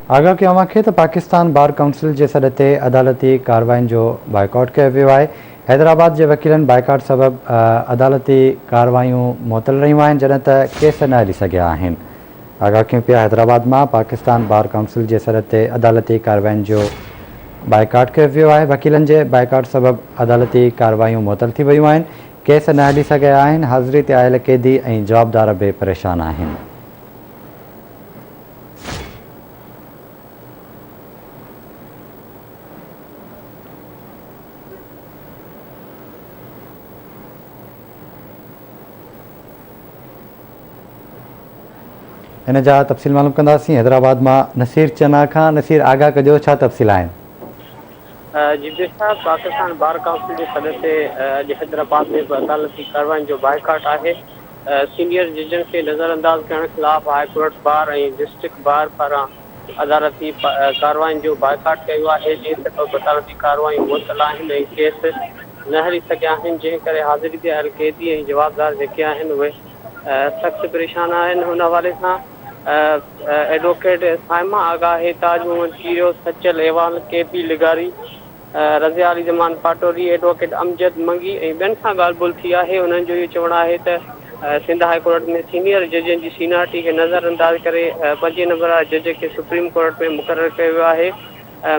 آگاهه ڪيو اوهان کي ته پاڪستان بار ڪائونسل جي سڏ تي عدالتي ڪاررواين جو بائيڪاٽ ڪيو ويو آهي، حيدرآباد جي وڪيلن بائيڪاٽ سبب عدالتي ڪارروايون معطل رهيون آهن جڏهن ته ڪيس نه هلي سگهيا آهن. آگاهه ڪيون پيا حيدرآباد مان پاڪستان بار ڪائونسل جي سڏ تي عدالتي ڪاررواين جو بائيڪاٽ ڪيو ويو آهي، وڪيلن جي بائيڪاٽ سبب عدالتي ڪارروايون معطل ٿي ويون آهن، ڪيس نه هلي سگهيا آهن، حاضري تي آيل قيدي ۽ جوابدار به پريشان آهن. ان جا تفصيل معلوم ڪنداسين حيدرآباد مان نصير چنا کان نصير آگاهه ڪجو ڇا تفصيل آهن. جي جي صاحب پاڪستان بار ڪائونسل جي سڏ تي اڄ حيدرآباد ۾ به عدالتي ڪارروائين جو بائيڪاٽ آهي سينيئر ججن کي نظرانداز ڪرڻ خلاف high court bar ۽ district bar پاران عدالتي ڪارروائين جو بائيڪاٽ ڪيو آهي، جنهن سبب عدالتي ڪارروائيون معطل آهن ۽ ڪيس نه هلي سگهيا آهن، جنهن ڪري حاضري تي آيل قيدي ۽ جوابدار جيڪي آهن اهي سخت پريشان آهن. ان حوالي سان ايڊووڪيٽ صائمه آگاهي، تاج محمد ڪيريو، سچل اعواڻ، ڪي پي لغاري، رضيه علي زمان پاٽوري، ايڊووڪيٽ امجد منگي ۽ ٻين سان ڳالهه ٻولهه ٿي آهي، انهن جو اهو چوڻ آهي ته سنڌ هاء ڪورٽ ۾ سينيئر ججن جي سينارٽي کي نظر انداز ڪري پنجين نمبر واري جج کي سپريم ڪورٽ ۾ مقرر ڪيو ويو آهي،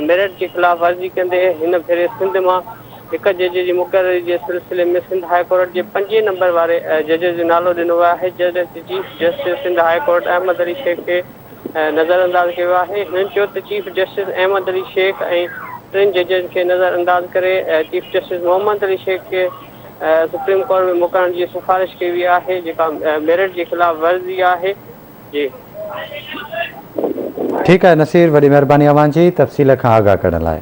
ميرٽ جي خلاف ورزي ڪندي هن ڀيري سنڌ مان هڪ جج جي مقرري جي سلسلي ۾ سنڌ هاء ڪورٽ جي پنجين نمبر واري جج جو نالو ڏنو ويو آهي، جڏهن ته chief justice Sindh high court Ahmed Ali Shaikh کي نظر انداز ڪيو آهي. هنن چيو ته چيف جسٽس احمد علي شيخ ۽ ٽن ججن کي نظر انداز ڪري چيف جسٽس محمد علي شيخ کي سپريم ڪورٽ ۾ مقرر جي سفارش ڪئي وئي آهي جيڪا ميرٽ جي خلاف ورزي آهي. جي. ٺيڪ آهي نصير وڏي مهرباني اوهان جي تفصيل کان آگاهه ڪرڻ لاء.